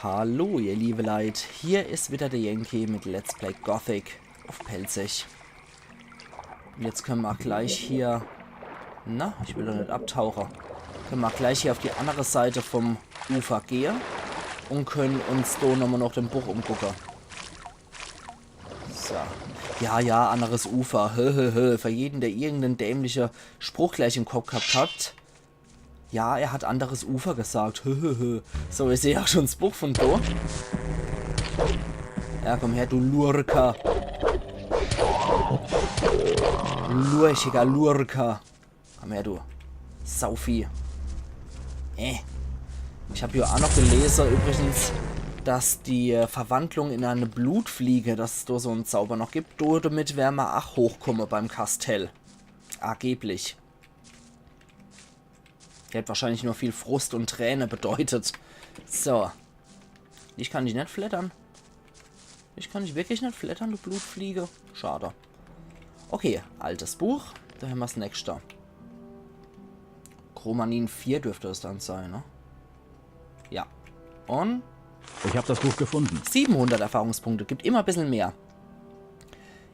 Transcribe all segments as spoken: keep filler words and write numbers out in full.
Hallo, ihr liebe Leit, hier is wieder der Yankee mit Let's Play Gothic uff Pälzisch. Un jetzt könne mer ach gleich hier, na, ich will doch net abtauche, könne mer ach gleich hier uff die annere Seit vum Ufer gehe un könne uns do nochmol noch den Buch umgucke. So. Ja, ja, anneres Ufer. Hö, hö, hö. Für jeden, der irgenden dämliche Spruch gleich im Kopp gehabt hat. Ja, er hat anderes Ufer gesagt. Hö, hö, hö. So, ich seh ach schun s Buch vun do. Ja, komm her, du Lurker. Lurchiger Lurker. Komm her, du Sauvieh. Äh. Ich hab jo ach noch gelese, übrigens, dass die, äh, Verwandlung in eine Blutfliege, dass es do so en Zauber noch gibt, do, damit wär mer ach hochkomme beim Kastell. Angeblich. Hätt wahrscheinlich nur viel Frust un Träne bedeutet. So. Ich kann dich net fleddere. Ich kann dich wirklich net fleddere, du Blutfliege. Schade. Okay, altes Buch. Do hämmer's nächste. Chromanin vier dürfte es dann sein, ne? Ja. Un Ich hab das Buch gefunden. Siebenhundert Erfahrungspunkte. Gibt immer bissel mehr.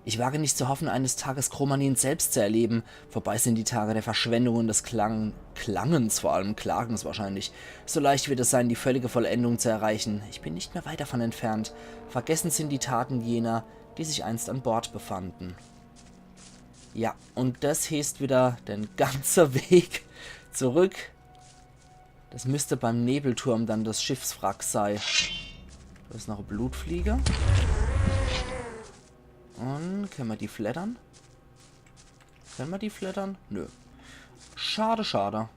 Ich wage nicht zu hoffen, eines Tages Chromanin selbst zu erleben. Vorbei sind die Tage der Verschwendung und des Klang-, Klangens, vor allem Klagens wahrscheinlich. So leicht wird es sein, die völlige Vollendung zu erreichen. Ich bin nicht mehr weit davon entfernt. Vergessen sind die Taten jener, die sich einst an Bord befanden. Ja, un des heeßt wieder den ganze Weg zurück. Des müsst beim Nebelturm dann des Schiffswrack sei. Do is noch e Blutfliege. Un könne mer die fleddere? Könne mer die fleddere? Nö. Schade, schade.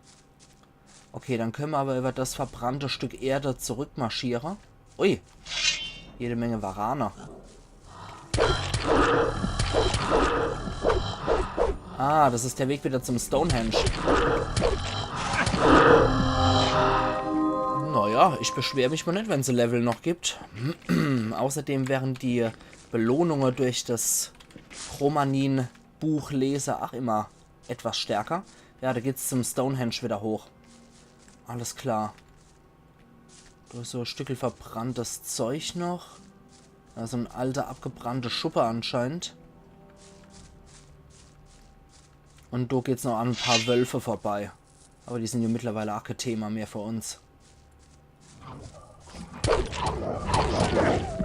Okay, dann könne mer awwer iwwer des verbrannte Stück Erde zurückmarschiere. Ui. Jede Menge Varane. Ah, des is der Weg wieder zum Stonehenge. Naja, ich beschwer mich mol net, wenn's e Level noch gibt. Außerdem wären die Belohnunge durch des Chromanin-Buchlese ach immer etwas stärker. Ja, do geht's zum Stonehenge wieder hoch. Alles klar. Do is so e Stückel verbranntes Zeug noch. Also en alter, abgebrannter Schuppe anscheinend. Un do geht's noch an e paar Wölfe vorbei. Awwer die sin jo mittlerweile ach kee Thema mehr für uns.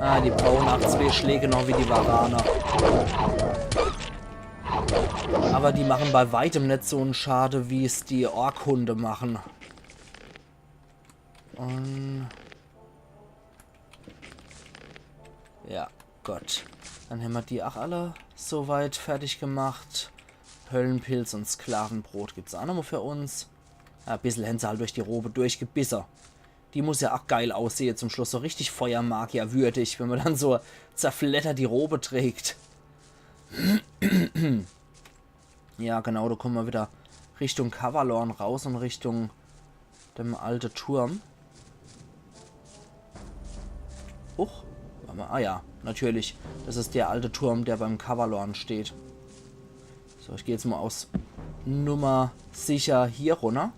Ah, die brauche ach zwee Schläge noch wie die Varane. Awwer die mache bei weitem net so en Schade, wie's die Orkhunde mache. Un ja, gut. Dann hämmer die ach alle soweit fertig gemacht. Höllenpilz un Sklavenbrot gibt's ach nochmol für uns. Ja, e bissel hänn se halt durch die Robe durchgebisse. Die muss ja ach geil aussehe zum Schluss. So richtig Feuermagier würdig, wenn mer dann so zerfleddert die Robe trägt. Ja, genau, do komme mer wieder Richtung Cavalorn raus un Richtung dem alte Turm. Huch, wart mol. Ah ja, natürlich. Des is der alte Turm, der beim Cavalorn steht. So, ich geh jetzt mol uff Nummer sicher hier runner.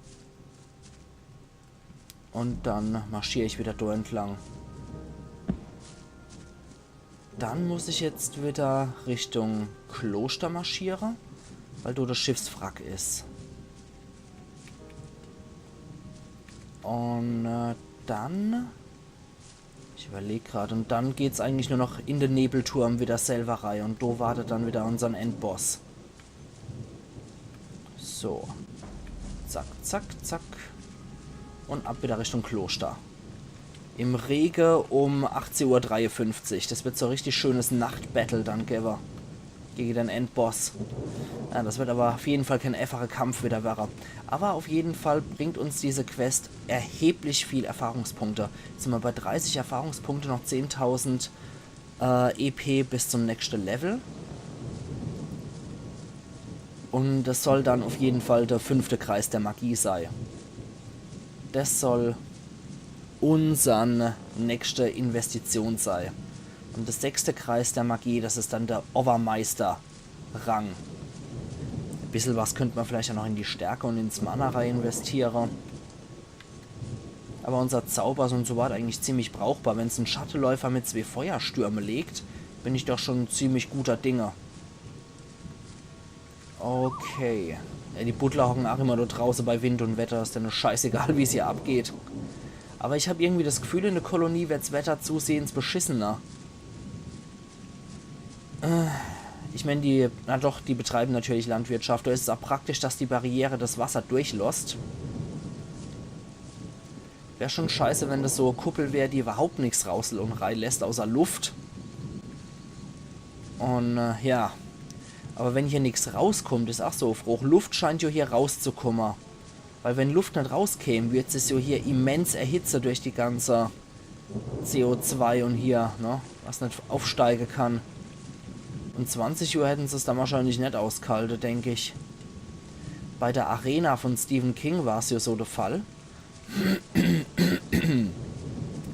Un dann marschier ich wieder do entlang. Dann muss ich jetzt wieder Richtung Kloster marschiere, weil do des Schiffswrack is. Un, äh, dann, ich überleg grad, un dann geht's eigentlich nur noch in de Nebelturm wieder selwer rei un do wartet dann wieder unsern Endboss. So. Zack, zack, zack. Un ab wieder Richtung Kloster. Im Rege um achtzeh Uhr dreiundfünfzig. Des wird so e richtig schönes Nachtbattle dann gewwe. Gege den Endboss. Ja, des wird awwer uff jeden Fall kän äfache Kampf wieder werre. Awwer uff jeden Fall bringt uns diese Quest erheblich viel Erfahrungspunkte. Jetzt sin mer bei dreißig Erfahrungspunkte, noch zehntausend äh, E P bis zum nächste Level. Un des soll dann uff jeden Fall de fünfte Kreis der Magie sei. Des soll unsern nächste Investition sei. Un de sechste Kreis der Magie, des is dann de Owwermeister-Rang. E bissel was könnt mer vielleicht ach noch in die Stärke un ins Mana rei investiere. Aber unser Zauber is un so wat eigentlich ziemlich brauchbar. Wenn's en Schatteläufer mit zwee Feuerstürme legt, bin ich doch schon ziemlich guter Dinge. Okay. Ja, die Butler hocken ach immer do drauße bei Wind un Wetter. Is denne scheißegal, wie's hier abgeht. Aber ich hab irgendwie das Gefühl, in der Kolonie werd's Wetter zusehends beschissener. Äh, ich mein, die, na doch, die betreiben natürlich Landwirtschaft. Do is es ach praktisch, dass die Barriere das Wasser durchlosst. Wär schon scheiße, wenn das so e Kuppel wär, die überhaupt nix raus un rei lässt, außer Luft. Un, äh, ja. Aber wenn hier nix rauskommt, is ach so e Froch. Luft scheint jo hier rauszukomme. Weil wenn Luft net rauskäm, würd sich's jo hier immens erhitze durch die ganze C O zwei un hier, ne, was net aufsteige kann. Um zwanzig Uhr hätten se's dann wahrscheinlich net ausgehalte, denk ich. Bei der Arena von Stephen King war's jo so der Fall.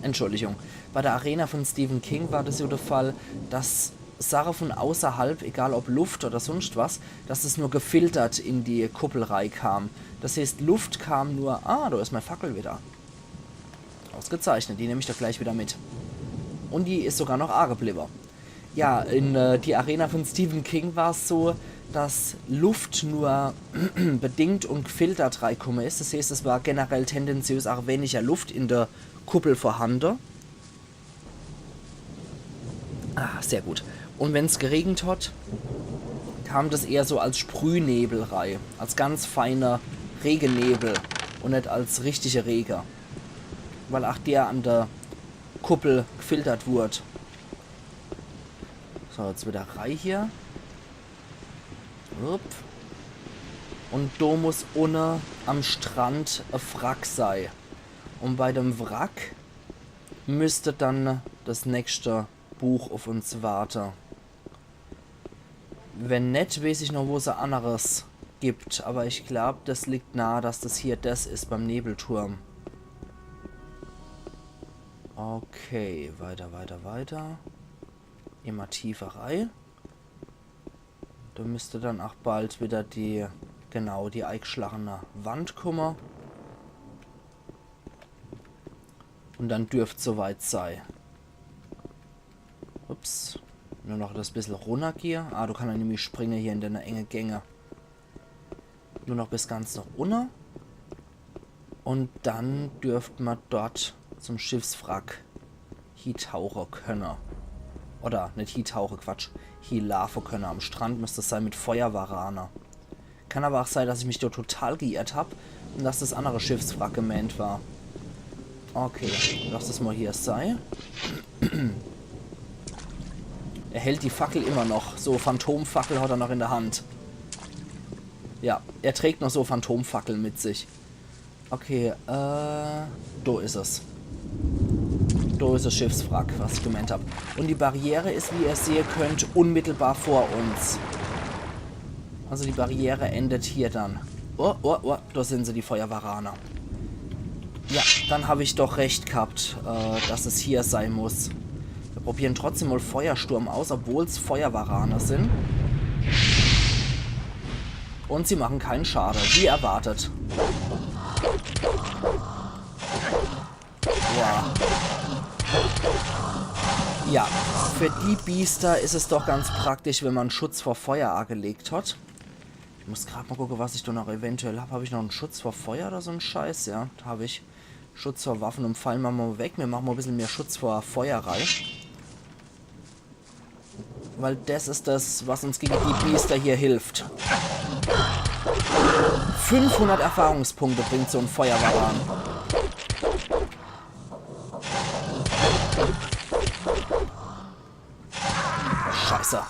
Entschuldigung. Bei der Arena von Stephen King war das jo der Fall, dass Sache von außerhalb, egal ob Luft oder sonst was, dass es nur gefiltert in die Kuppel reikam. Das heißt, Luft kam nur, ah, do is mei Fackel wieder. Ausgezeichnet, die nehm ich doch gleich wieder mit. Un die is sogar noch aagebliwwe. Ja, in, äh, die Arena von Stephen King war's so, dass Luft nur bedingt un gefiltert reikumme is. Das heißt, es war generell tendenziös ach weniger Luft in der Kuppel vorhande. Ah, sehr gut. Un wenn's geregent hat, kam das eher so als Sprühnebel rei, als ganz feiner Regenebel un net als richtige Rege. Weil ach der an der Kuppel gefiltert wurd. So, jetzt wieder rei hier. Upp. Un do muss unne am Strand e Wrack sei. Un bei dem Wrack müsst dann das nächste Buch auf uns warte. Wenn net, weeß ich noch, wo's e anneres gibt, aber ich glaub, das liegt nahe, dass das hier das is beim Nebelturm. Okay, weiter, weiter, weiter. Immer tiefer rei. Do müsst dann ach bald wieder die, genau, die eigschlagene Wand kumme. Un dann dürft's soweit sei. Ups. Nur noch das bissel runnergehe. Ah, do kann er nämlich springe hier in denne enge Gänge. Nur noch bis ganz noch unne. Un dann dürft ma dort zum Schiffswrack hietauche könne. Oder net hietauche, Quatsch. Hielaafe könne. Am Strand müsst es sei mit Feuerwarane. Kann aber ach sei, dass ich mich do total geirrt hab un dass das annere Schiffswrack gemeent war. Okay, lass das mal hier sei. Er hält die Fackel immer noch. So, Phantomfackel hat er noch in der Hand. Ja, er trägt noch so Phantomfackeln mit sich. Okay, äh, do is es. Do is das Schiffswrack, was ich gemeent hab. Un die Barriere is, wie ihr sehe könnt, unmittelbar vor uns. Also die Barriere endet hier dann. Oh, oh, oh, do sin se, die Feuerwarane. Ja, dann hab ich doch recht gehabt, äh, dass es hier sei muss. Wir probieren trotzdem mal Feuersturm aus, obwohl's Feuerwarane sin. Und sie machen keinen Schade, wie erwartet. Wow. Ja, für die Biester is es doch ganz praktisch, wenn man Schutz vor Feuer agelegt hat. Ich muss grad mal gucke, was ich do noch eventuell hab. Hab ich noch en Schutz vor Feuer oder so en Scheiß? Ja, hab ich. Schutz vor Waffen und Pfeilen mache ma weg. Mir mache ma bissel mehr Schutz vor Feuer rei. Weil das is das, was uns gegen die Biester hier hilft. Fünfhundert Erfahrungspunkte bringt so en Feuerwaran. Scheiße.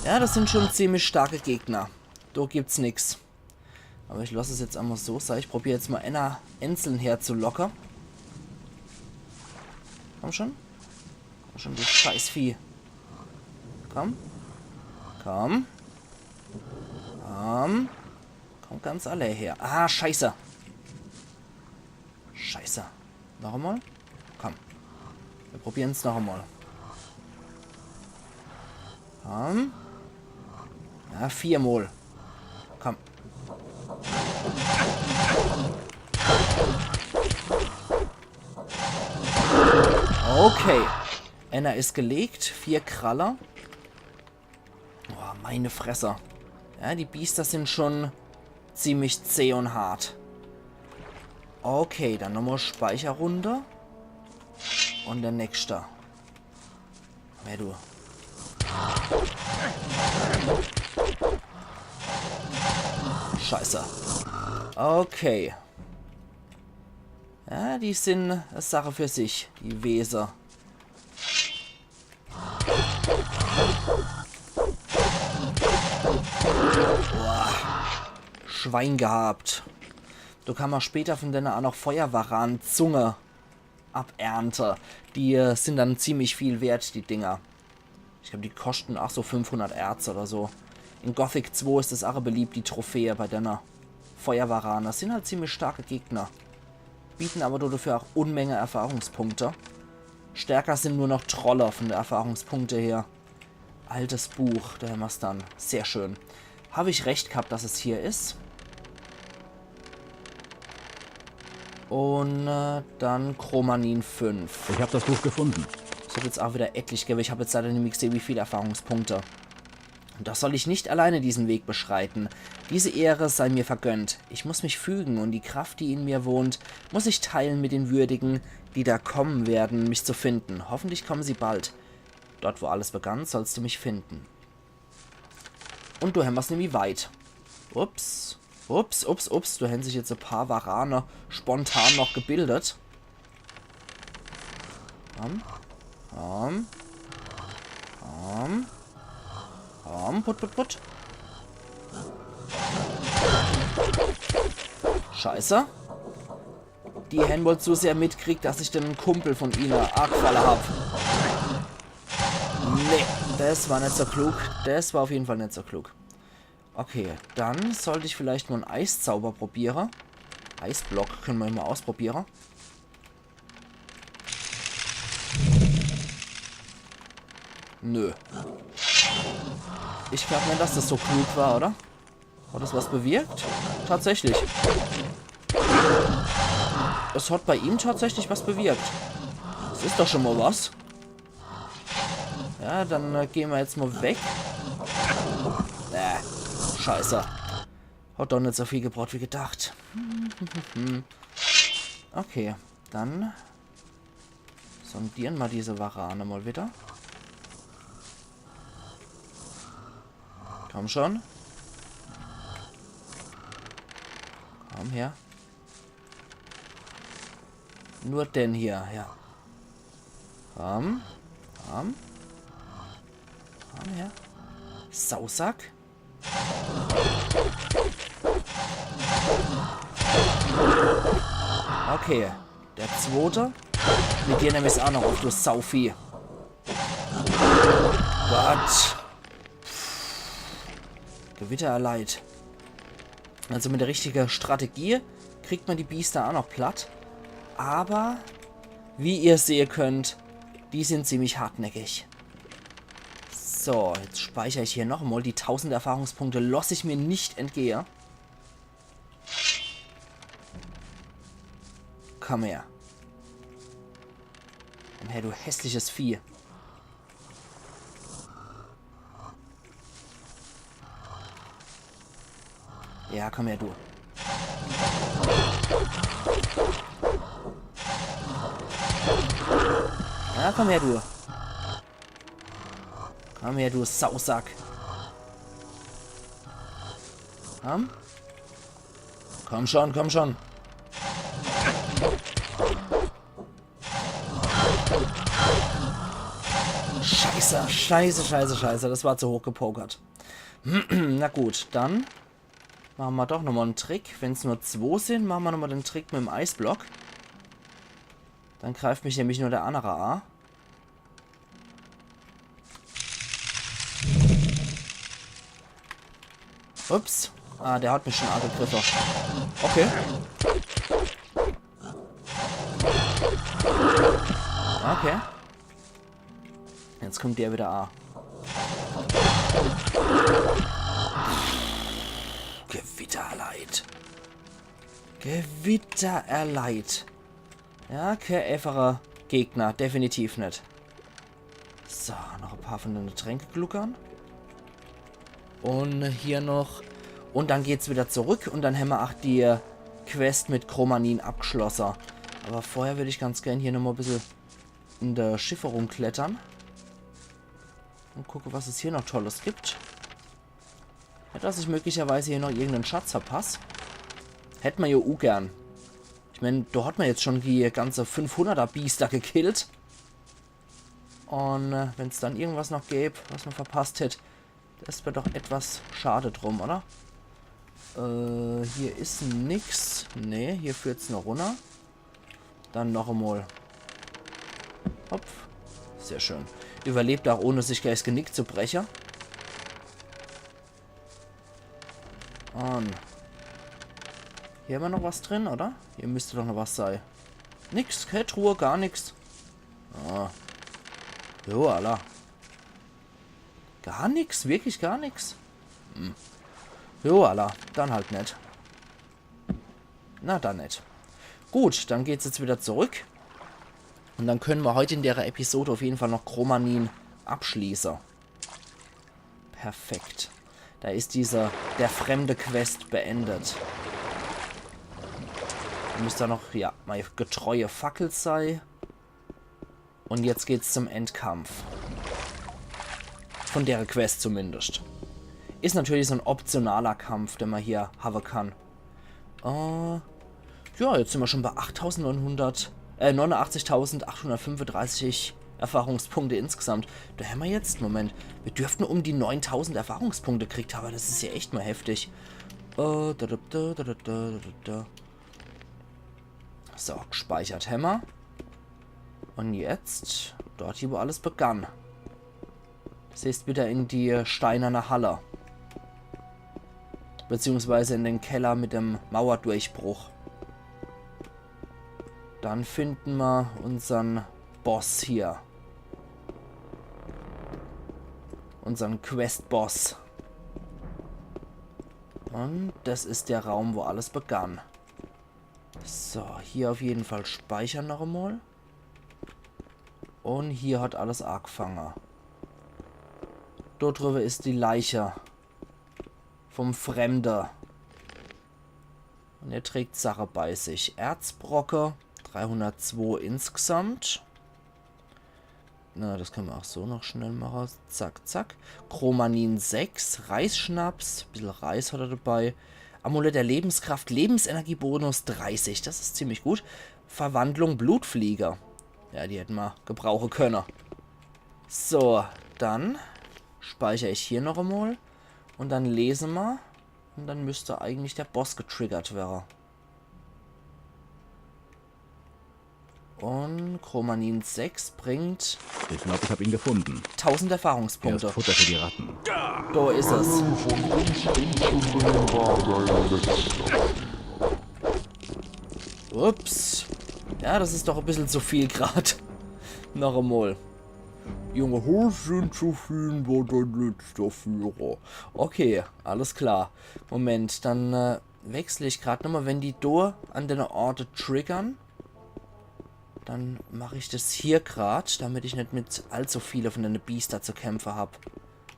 Ja, das sin schon ziemlich starke Gegner. Do gibt's nix. Aber ich lass es jetzt einmal so sei. Ich probier jetzt mal einer einzeln herzulocke. Komm schon. Komm schon, du Scheißvieh. Komm. Komm. Komm. Komm ganz alle her. Ah, scheiße. Scheiße. Noch einmal? Komm. Wir probieren's noch einmal. Komm. Ja, viermal. Komm. Okay. Enner is gelegt. Vier Kralle. Boah, meine Fresse. Ja, die Biester sin schon ziemlich zäh un hart. Okay, dann nochmal Speicherrunde. Un der nächste. Wer du? Scheiße. Okay. Ja, die sin e Sache für sich, die Wese. Boah. Schwein gehabt. Do kann ma später von denne aa noch Feuerwaran-Zunge abernte. Die äh, sin dann ziemlich viel wert, die Dinger. Ich glaab, die koschten ach so fünfhundert Erz oder so. In Gothic zwei is es ach beliebt, die Trophäe bei denne Feuerwarane. Sin halt ziemlich starke Gegner. Bieten aber dafür ach Unmenge Erfahrungspunkte. Stärker sin nur noch Trolle von der Erfahrungspunkte her. Altes Buch, do hämmer's dann. Sehr schön. Hab ich recht gehabt, dass es hier is. Un äh, dann Chromanin fünf. Ich hab das Buch gefunden. Ich hab jetzt ach wieder etlich, gell? Ich hab jetzt leider nimmi geseh, wie viel Erfahrungspunkte. Doch soll ich nicht alleine diesen Weg beschreiten. Diese Ehre sei mir vergönnt. Ich muss mich fügen und die Kraft, die in mir wohnt, muss ich teilen mit den Würdigen, die da kommen werden, mich zu finden. Hoffentlich kommen sie bald. Dort, wo alles begann, sollst du mich finden. Un do hämmer's nimmi weit. Ups. Ups, ups, ups. Do hän sich jetzt e paar Warane spontan noch gebildet. Am. Am. Am. Am. Put, put, put. Scheiße. Die hän wohl zu sehr mitkriegt, dass ich den Kumpel von ihne aagefalle hab. Nee, das war net so klug. Das war auf jeden Fall net so klug. Okay, dann sollt ich vielleicht mol en Eiszauber probiere. Eisblock könne mer mol ausprobiere. Nö. Ich glaab net, dass das so klug war, oder? Hat das was bewirkt? Tatsächlich. Es hat bei ihm tatsächlich was bewirkt. Das is doch schon mol was. Ja, dann äh, gehn mer jetzt mol weg. Äh, scheiße. Hat doch net so viel gebracht wie gedacht. Okay, dann sondiere mer diese Warane mol wieder. Komm schon. Komm her. Nur den hier, ja. Komm. Komm. Komm her. Sausack. Okay. Der zwote. Mit dir nemm ich's aa noch uff, du Sauvieh. Gott. Gewitter erleid. Also mit der richtige Strategie kriegt mer die Biester aa noch platt. Aber, wie ihr sehe könnt, die sin ziemlich hartnäckig. So, jetzt speicher ich hier noch mol. Die tausend Erfahrungspunkte loss ich mir net entgehe. Komm her. Komm her, du hässliches Vieh. Ja, komm her, du. Ja, komm her, du. Komm her, du Sausack. Komm. Komm schon, komm schon. Scheiße, scheiße, scheiße, scheiße. Das war zu hoch gepokert. Na gut, dann mache mer doch nochmol en Trick. Wenn's nur zwo sin, mache mer nochmol den Trick mit'm Eisblock. Dann greift mich nämlich nur der annere aa. Ups. Ah, der hat mich schon angegriffe. Okay. Okay. Jetzt kommt der wieder aa. Gewitter erleid. Gewitter erleid. Ja, kee eefache Gegner, definitiv net. So, noch e paar von dene Tränke gluckern. Un hier noch. Un dann geht's wieder zurück un dann hämmer ach die Quest mit Chromanin abgeschlosse. Aber vorher würd ich ganz gern hier nochmal e bissel in de Schiffe rumklettern. Un gucke, was es hier noch Tolles gibt. Net, dass ich möglicherweise hier noch irgenden Schatz verpass. Hätt mer jo ugern. Ich mein, do hat mer jetzt schon die ganze fünfhunderter Biester gekillt. Un äh, wenn's dann irgendwas noch gäb, was mer verpasst hätt, das wär doch etwas schade drum, oder? Äh, hier is nix. Nee, hier führt's noch runner. Dann noch emol. Hopp. Sehr schön. Überlebt auch, ohne sich gleich das Genick zu brechen. Un hier hämmer noch was drin, oder? Hier müsst doch noch was sei. Nix, kee Truhe, gar nix. Ah. Jo, alla. Gar nix? Wirklich gar nix? Hm. Jo, alla. Dann halt net. Na, dann net. Gut, dann geht's jetzt wieder zurück. Un dann können mer heut in dere Episode auf jeden Fall noch Chromanin abschließe. Perfekt. Da is diese der fremde Quest beendet. Müsst da noch, ja, mei getreue Fackel sei. Un jetzt geht's zum Endkampf. Von dere Quest zumindest. Is natürlich so en optionaler Kampf, den mer hier hawwe kann. Äh, ja, jetzt sin mer schon bei achttausendneunhundert, äh, neunundachtzigtausendachthundertfünfunddreißig Erfahrungspunkte insgesamt. Do hämmer jetzt, Moment, mir dürften um die neuntausend Erfahrungspunkte gekriegt hawwe. Das is ja echt mol heftig. Äh, da, da, da. So, gespeichert hämmer. Un jetzt, dort hier, wo alles begann. Das heißt, wieder in die steinerne Halle. Beziehungsweise in den Keller mit dem Mauerdurchbruch. Dann finden mer unsern Boss hier. Unsern Quest-Boss. Un das is der Raum, wo alles begann. So, hier auf jeden Fall speichern noch emol. Un hier hat alles agefange. Dort drüwwe is die Leiche vom Fremde. Un er trägt Sache bei sich. Erzbrocke, dreihundertzwo insgesamt. Na, das können mer auch so noch schnell mache. Zack, zack. Chromanin sechs, Reisschnaps, bissel Reis hat er dabei. Amulett der Lebenskraft, Lebensenergiebonus dreißig, das is ziemlich gut. Verwandlung Blutfliege. Ja, die hätte mer gebrauche könne. So, dann speicher ich hier noch emol. Un dann lese mer. Un dann müsst eigentlich der Boss getriggert werre. Un Chromanin sechs bringt Ich glaub, ich hab ihn gefunden. Tausend Erfahrungspunkte. Er ist Futter für die Ratten. Do is es. Ups. Ja, das is doch e bissel zu viel grad. Noch emol. Junge, Hosen zu viel war dein letzter Führer. Okay, alles klar. Moment, dann äh, wechsel ich grad nochmal, wenn die do an dene Orte triggern. Dann mach ich das hier grad, damit ich net mit allzu viele von dene Biester zu kämpfe hab.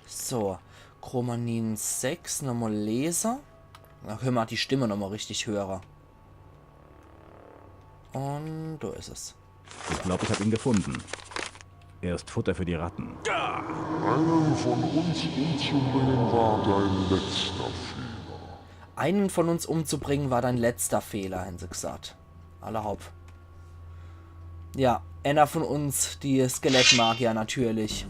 So, Chromanin sechs nochmal lese. Dann können mer die Stimme nochmal richtig höre. Un do is es. Ich glaub, ich hab ihn gefunden. Er ist Futter für die Ratten. Einen von uns umzubringen war dein letzter Fehler. Einen von uns umzubringen war dein letzter Fehler, hän se gesagt. Alla hopp. Ja, einer von uns, die Skelettmagier natürlich.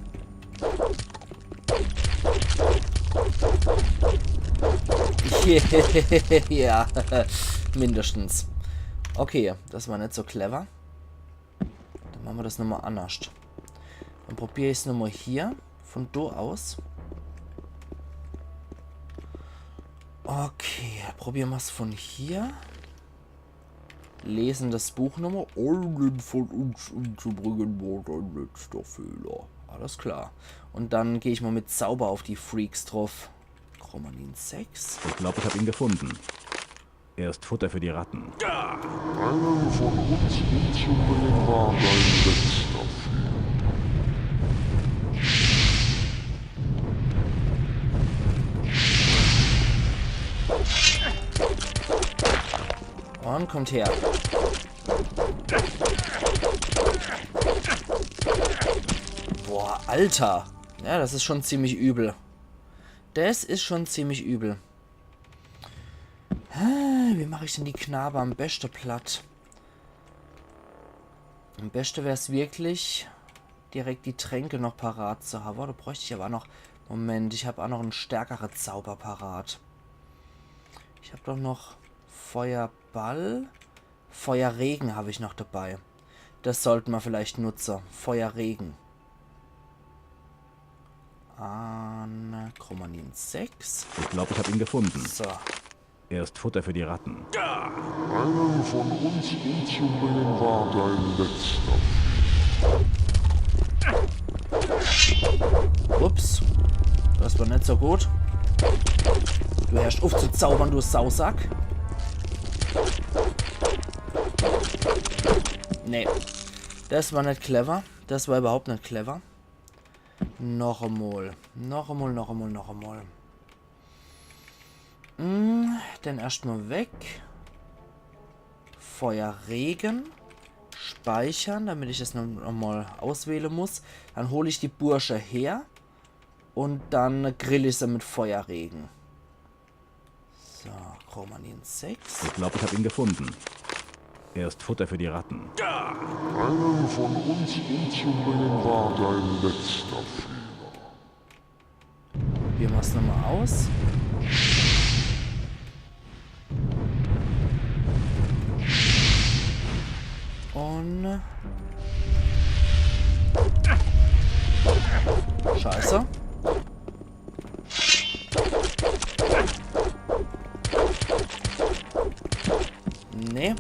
Ja, mindestens. Okay, das war net so clever. Dann mache mer das nochmal annerscht. Dann probier ich's nochmal hier. Von do aus. Okay, probiere mer's von hier. Lesen das Buch nochmal. Einen von uns umzubringen war dein letzter Fehler. Alles klar. Un dann geh ich mal mit Zauber auf die Freaks drauf. Chromanin sechs. Ich glaub, ich hab ihn gefunden. Er ist Futter für die Ratten. Einen von uns umzubringen war dein letzter Fehler. Und kommt her. Boah, Alter. Ja, das is schon ziemlich übel. Das is schon ziemlich übel. Äh, wie mach ich denn die Knabe am beste platt? Am beste wär's wirklich, direkt die Tränke noch parat zu haben. Da bräucht ich aber noch. Moment, ich hab auch noch en stärkere Zauber parat. Ich hab doch noch Feuerball. Feuerregen hab ich noch dabei. Das sollte ma vielleicht nutze. Feuerregen. An Chromanin sechs. Ich glaube, ich habe ihn gefunden. So. Er ist Futter für die Ratten. Einen von uns umzubringen war dein letzter Fehler. Ups. Das war net so gut. Du hörst uff zu zaubern, du Sausack. Nee. Das war net clever. Das war überhaupt net clever. Noch emol. Noch emol, noch emol, noch emol. Hm, dann erscht mal weg. Feuerregen. Speichern, damit ich das noch, noch mal auswählen muss. Dann hol ich die Bursche her. Und dann grill ich se mit Feuerregen. So, Chromanin sechs. Ich glaube, ich habe ihn gefunden. Er ist Futter für die Ratten. Einen von uns umzubringen war dein letzter Fehler. Probieren wir's nochmal aus. Und... Scheiße. Nee,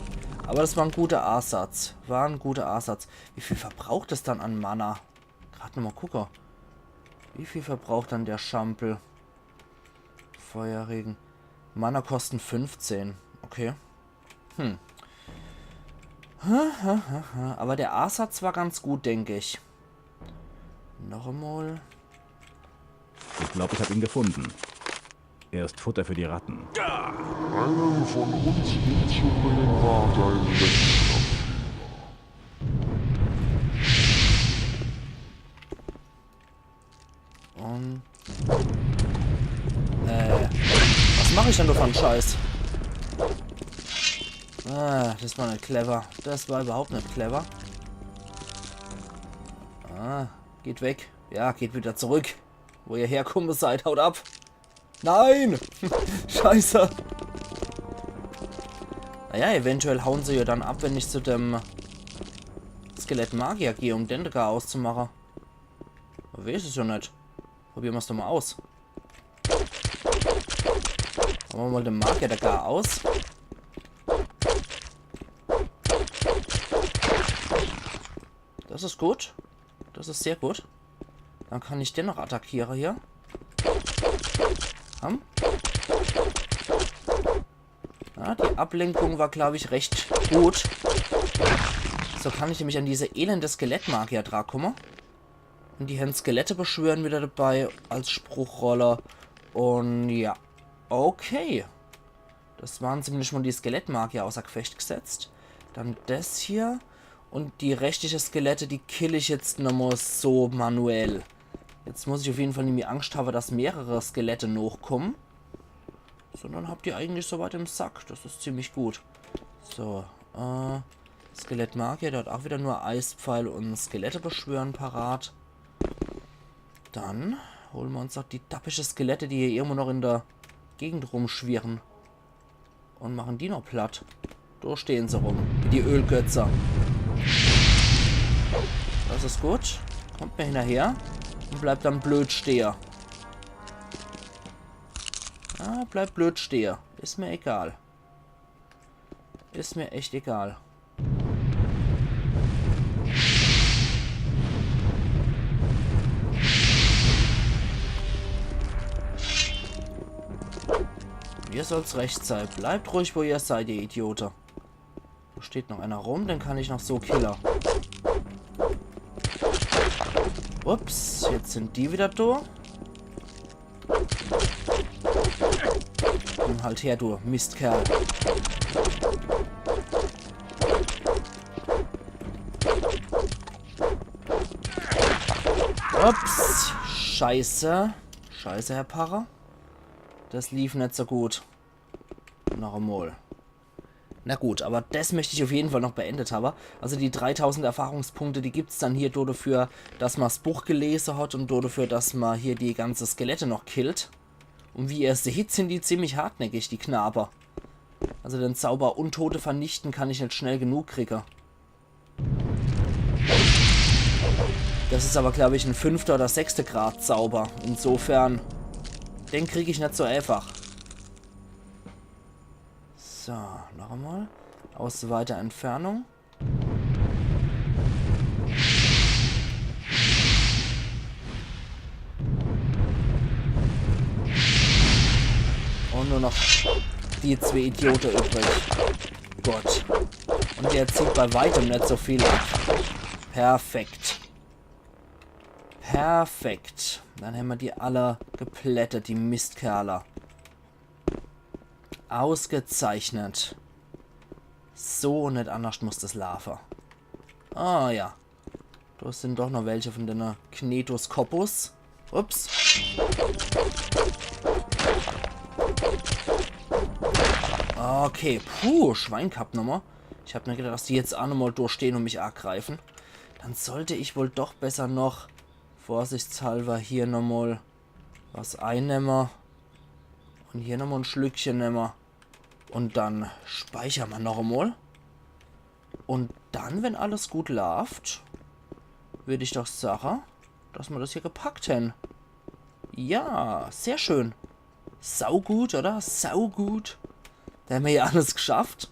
aber das war en guter Asatz. War en guter Asatz. Wie viel verbraucht es dann an Mana? Grad nochmal gucke. Wie viel verbraucht dann der Schampel? Feuerregen. Mana kosten fünfzehn. Okay. Hm. Ha, ha, ha, ha. Aber der Asatz war ganz gut, denk ich. Noch emol. Ich glaube, ich habe ihn gefunden. Er ist Futter für die Ratten. Einen von uns umzubringen war dein letzter Fehler. Und... Äh... Was mach ich denn do für en Scheiß? Ah, das war net clever. Das war überhaupt net clever. Ah, geht weg. Ja, geht wieder zurück. Wo ihr herkomme seid, haut ab. Nein! Scheiße. Naja, eventuell hauen se ja dann ab, wenn ich zu dem Skelett-Magier gehe, um den do gar auszumache. Man weiß es ja net. Probieren wir's doch mal aus. Machen wir mal den Magier do gar aus. Das ist gut. Das ist sehr gut. Dann kann ich den noch attackieren hier. Komm. Ja, die Ablenkung war, glaube ich, recht gut. So kann ich nämlich an diese elende Skelettmagier drankomme. Und die Herrn Skelette beschwören wieder dabei als Spruchrolle. Und ja. Okay. Das waren zumindest mal die Skelettmagier außer Gefecht gesetzt. Dann das hier. Und die restliche Skelette, die kill ich jetzt nochmal so manuell. Jetzt muss ich auf jeden Fall nimmi Angst haben, dass mehrere Skelette nochkommen. Sondern hab die eigentlich soweit im Sack. Das ist ziemlich gut. So, äh, Skelettmagier, der hat auch wieder nur Eispfeil und Skelette beschwören parat. Dann holen wir uns doch die dappische Skelette, die hier irgendwo noch in der Gegend rumschwirren. Und machen die noch platt. Do stehen se rum, wie die Ölgötze. Das ist gut. Kommt mir hinterher und bleibt dann blöd stehe. Ah, bleibt blöd stehe. Ist mir egal. Ist mir echt egal. Wie soll's recht sei. Bleibt ruhig, wo ihr seid, ihr Idiote. Do steht noch einer rum, den kann ich noch so kille. Ups, jetzt sin die wieder do. Komm halt her, du Mistkerl. Ups, scheiße. Scheiße, Herr Parre. Das lief net so gut. Noch emol. Na gut, aber das möcht ich auf jeden Fall noch beendet habe. Also die dreitausend Erfahrungspunkte, die gibt's dann hier do dafür, dass ma's Buch gelese hat und do dafür, dass ma hier die ganze Skelette noch killt. Und wie ihr seht, sin die ziemlich hartnäckig, die Knabe. Also den Zauber Untote vernichten kann ich net schnell genug kriege. Das is aber, glaub ich, en fünfte oder sechste Grad Zauber. Insofern, den krieg ich net so einfach. So, noch emol. Aus weiter Entfernung. Und nur noch die zwee Idiote übrig. Gott. Und der zieht bei weitem net so viel ab. Perfekt. Perfekt. Dann hämmer die alle geplättet, die Mistkerle. Ausgezeichnet. So und net annerscht muss das laafe. Ah ja. Do sin doch noch welche von denne Knetus Corpus. Ups. Okay, puh, Schwein gehabt nommer. Ich hab mir gedacht, dass die jetzt aa nomol do stehn und mich agreifen. Dann sollt ich wohl doch besser noch vorsichtshalber hier nomol was einnemme. Und hier nomol en Schlückche nemme. Und dann speicher ma noch emol. Und dann, wenn alles gut laaft, würd ich doch sache, dass ma das hier gepackt hän. Ja, sehr schön. Saugut, oder? Saugut. Do hämmer ja alles geschafft.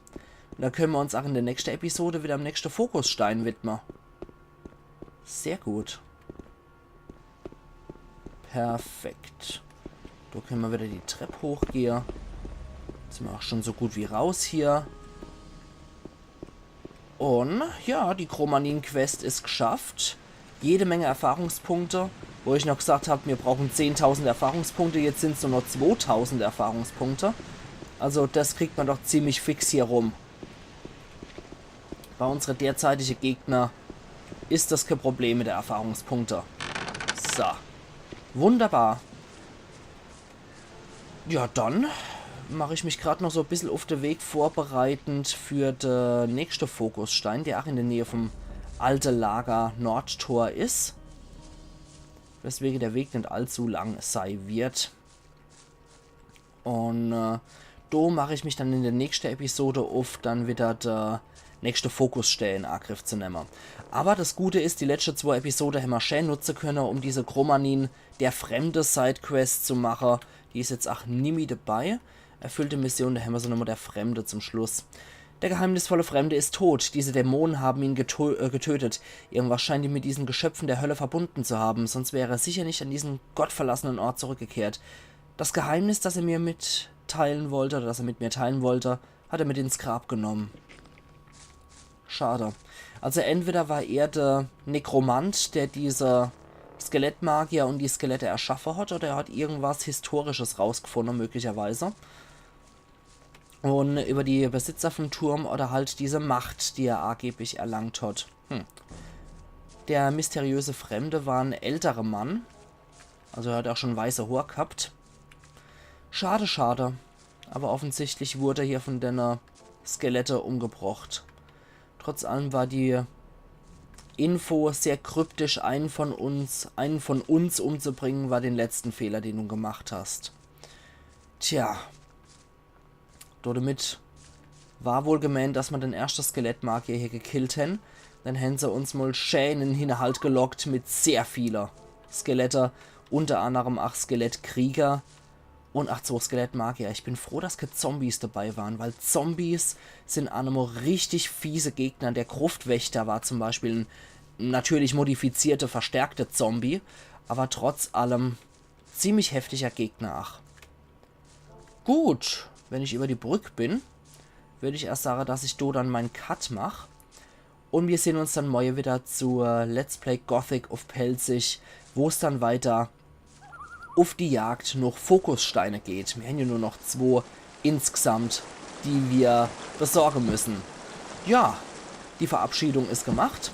Und do könne ma uns auch in der nächste Episode wieder am nächste Fokusstein widme. Sehr gut. Perfekt. Do könne ma wieder die Trepp hochgehe. Sin ma auch schon so gut wie raus hier. Und ja, die Chromanin-Quest is geschafft. Jede Menge Erfahrungspunkte, wo ich noch gesagt hab, mir brauchen zehntausend Erfahrungspunkte, jetzt sin's nur noch zwotausend Erfahrungspunkte. Also das kriegt ma doch ziemlich fix hier rum. Bei unsere derzeitige Gegner is das kee Problem mit der Erfahrungspunkte. So. Wunderbar. Ja, dann mach ich mich grad noch so bissel uff de Weg vorbereitend für de nächste Fokusstein, der auch in der Nähe vom alte Lager Nordtor is. Weswege der Weg net allzu lang sei wird. Und äh, do mach ich mich dann in der nächste Episode uff, dann wieder de nächste Fokusstein in Agriff zu nemme. Aber das Gute is, die letzte zwo Episode hämmer schön nutze könne, um diese Chromanin der Fremde Sidequest zu mache. Die is jetzt ach nimmi dabei. Erfüllte Mission, do hämmer so nomol der Fremde zum Schluss. Der geheimnisvolle Fremde ist tot. Diese Dämonen haben ihn getö äh, getötet. Irgendwas scheint ihn mit diesen Geschöpfen der Hölle verbunden zu haben, sonst wäre er sicher nicht an diesen gottverlassenen Ort zurückgekehrt. Das Geheimnis, das er mir mitteilen wollte, oder das er mit mir teilen wollte, hat er mit ins Grab genommen. Schade. Also entweder war er der Nekromant, der diese Skelettmagier und die Skelette erschaffe hat, oder er hat irgendwas Historisches rausgefunden, möglicherweise. Und über die Besitzer vom Turm oder halt diese Macht, die er angeblich erlangt hat. Hm. Der mysteriöse Fremde war en älterer Mann. Also er hat auch schon weiße Hoor gehabt. Schade, schade. Aber offensichtlich wurde er hier von denne Skelette umgebrocht. Trotz allem war die Info sehr kryptisch, einen von uns, einen von uns umzubringen, war den letzten Fehler, den du gemacht hast. Tja. Dodemit war wohl gemeent, dass ma den erschte Skelettmagier hier gekillt hän. Dann hän se uns mol schää in den Hinterhalt gelockt mit sehr viele Skelette, unter anderem ach Skelettkrieger und ach zwo Skelettmagier. Ich bin froh, dass kee Zombies dabei waren, weil Zombies sind ach nomol richtig fiese Gegner. Der Gruftwächter war zum Beispiel en natürlich modifizierte, verstärkte Zombie, aber trotz allem ziemlich heftiger Gegner ach. Gut. wenn ich über die Brück bin, würd ich erscht sage, dass ich do dann mein Cut mach. Und wir sehn uns dann morje wieder zu Let's Play Gothic uff Pälzisch, wo's dann weiter uff die Jagd noch Fokussteine geht. Wir hän ja nur noch zwo insgesamt, die wir besorge müssen. Ja, die Verabschiedung is gemacht.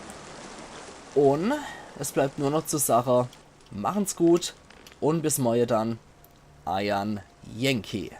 Und es bleibt nur noch zu sage, machen's gut und bis morje dann. Eiern Yankee.